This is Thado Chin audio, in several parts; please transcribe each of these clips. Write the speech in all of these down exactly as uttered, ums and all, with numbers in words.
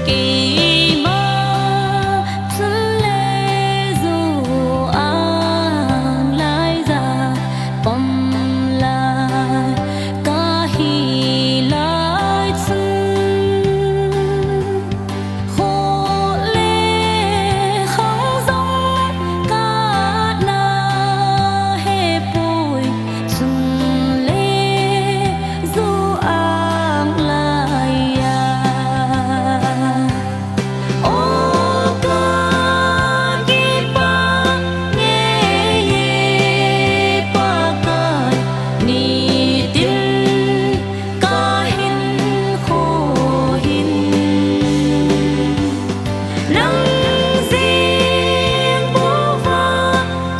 Keima chun le Zo-ang laiya pom lai kahi lai chun, khoh le khang jong kana hepoi, chun le Zo-ang laiya. O ka kipah ngei e Pakai, nitin kahinkho hin nang jeng bouva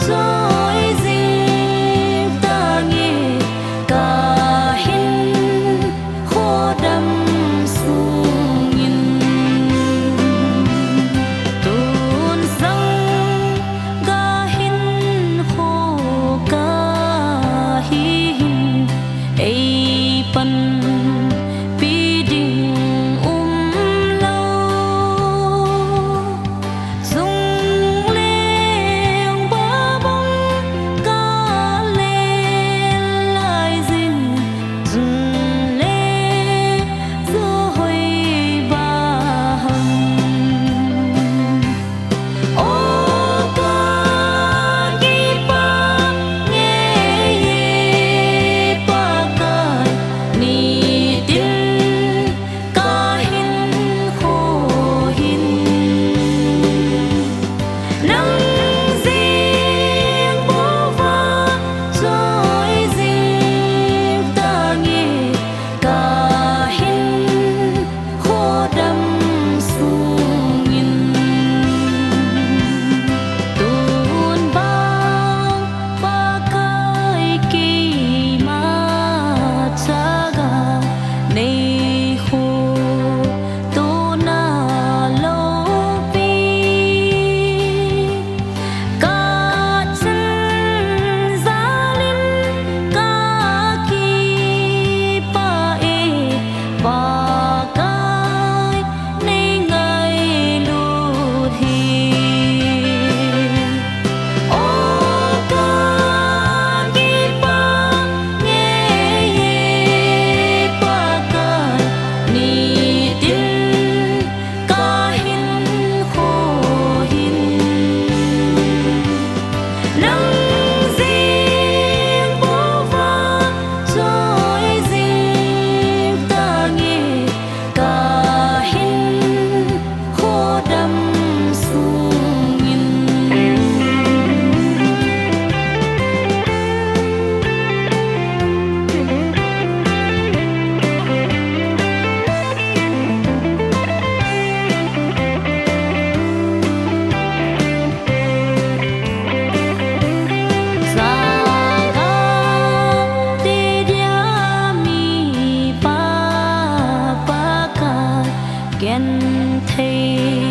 choi jing tange, kahinkho dam sungin. Tun sang kahinkho kahi hin eipanpi ding umlou, chungleng babong kalel lai jin, chun le Zo hoi baham. O ka kipah ngei e Pakai, nitin kahinkho hin nang jeng bouva choi jing tange, kahinkho dam sungin. Tun vang Pakai, keima chaga nei khotona loupi kachan jalin kakipah e Pakai, nei ngailut hi. O ka kipah ngei e Pakai, nitin kahinkho hin nang jeng bouva choi jing tange, kahinkho dam sungin. Saga te dia mipa Pakai, genthei